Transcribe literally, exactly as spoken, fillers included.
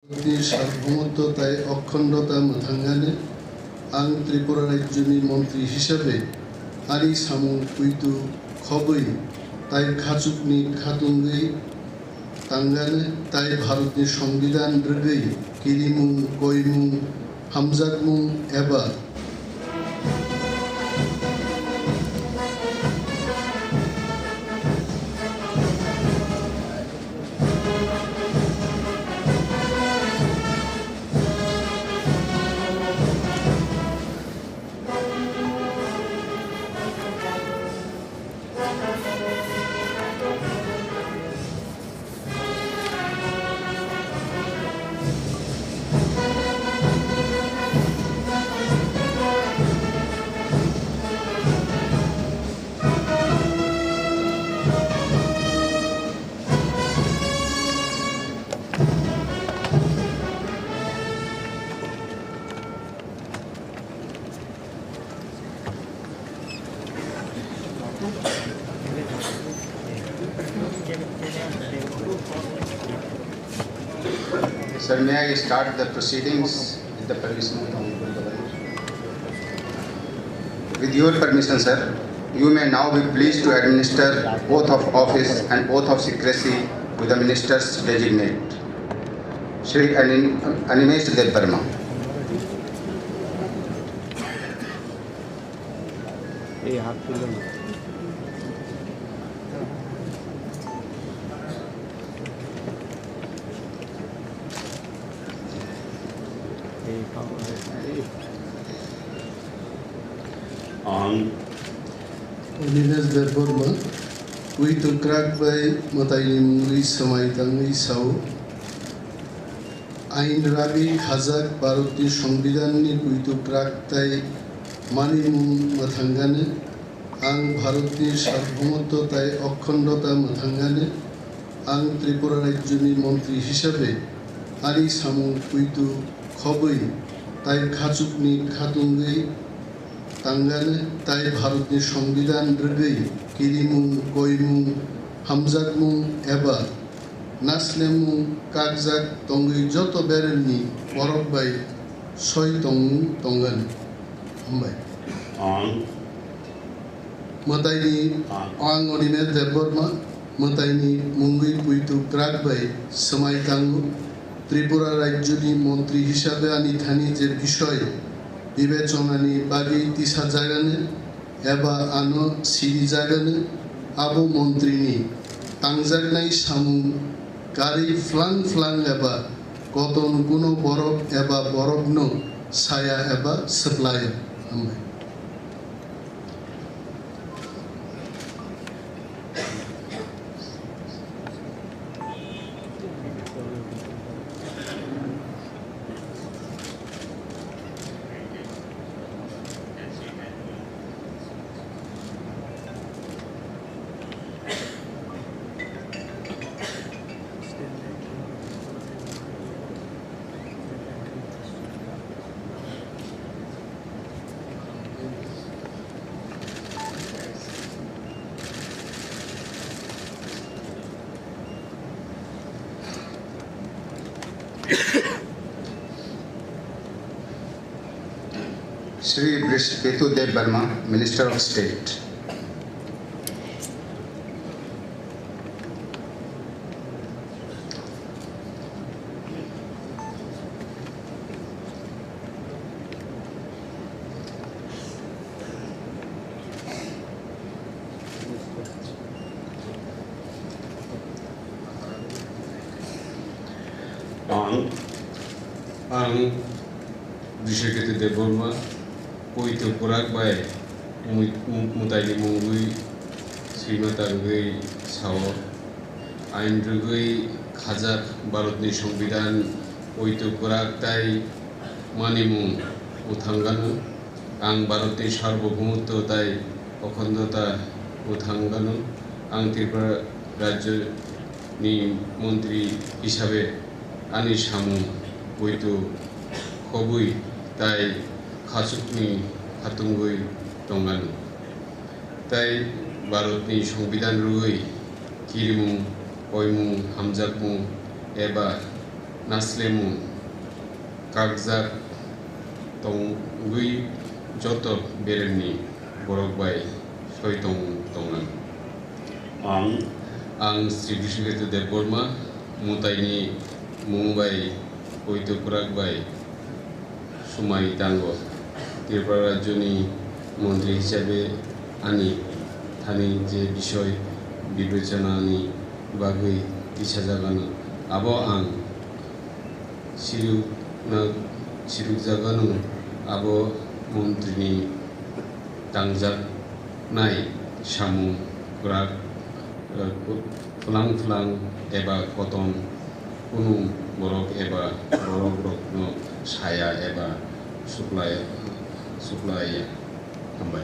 Bharatni sarbobomottw tai okhondo ta mwthangano. Ang Tripura rajyoni montri hisabe ani samung poito khobwi tai khachukni khatungwi tangano tai Bharatni Songbidan rwgwi kirimung, koimung, hamjakmung eba Sir, may I start the proceedings with the permission of the Honorable Governor? With your permission, sir, you may now be pleased to administer oath of office and oath of secrecy to the ministers designate. Shri Anim-, Animesh Debbarma. এই হাত তুলে না। এই কাপড়, এই। Ang Animesh Debbarma, poito kwrak bai mwtaini mungwi swmai tangwi sao. Ain ragwi khajak Bharatni Songbidanni poito kwrak tai manimung mwthangano. Ang Bharatni sarbobomottw tai okhondo ta mwthangano. Ang Tripura rajyoni montri hisabe ani samung poito khobwi tai khachukni khatungwi tangano tai Bharatni Songbidan rwgwi kirimung, koimung, hamjakmung eba naslemung kakjak tongwi joto beremni borok bai soi tongmung tongano. Hambai. Ang Mwtaini, ang Animesh Debbarma, mwtaini mungwi poito kwrak bai swmai tango. Tripura rajyoni montri hisabe ani thani je bisoi bibechonani bagwi tisajagano eba ano sirijagano, abo montrini tangjaknai samung karwi phlang phlang eba koton kuno borok eba borokno saya eba swplaya. Hambai. Shri Brishaketu Deb Barma, Minister of State. Ang, ang Brishaketu Debbarma, poito kwrak bai mui-, mu-, mwtaini mungwi swima tangwi sao, ain rwgwi khajak Bharatni Songbidan, poito kwrak tai manimung mwthangano. Ang Bharatni sarbobomottw tai okhondo ta mwthangano. Ang Tripura rajyo ni montri hisabe ani samung poito khobwi tai khachukni khatungwi tongano. Tai Bharatni Songbidan rwgwi kirimung, koimung, hamjakmung eba naslemu kakjak tongwi joto beremni borok bai soi tong tongnang. Ang, ang Sri Bishnuketu Debbarma, mwtaini mung bai poito kwrak bai swmai tango. Tripura rajyoni montri hisabe ani thani je bisoi bibechanani bagwi tisajagano, abo ang sirukna-, sirukjagano, abo montrini tangjaknai samung kwrak, eh, phu-, phulang phulang eba kotom kunu borok eba borokrokno saya eba suklai-, suklaiya. Hambai.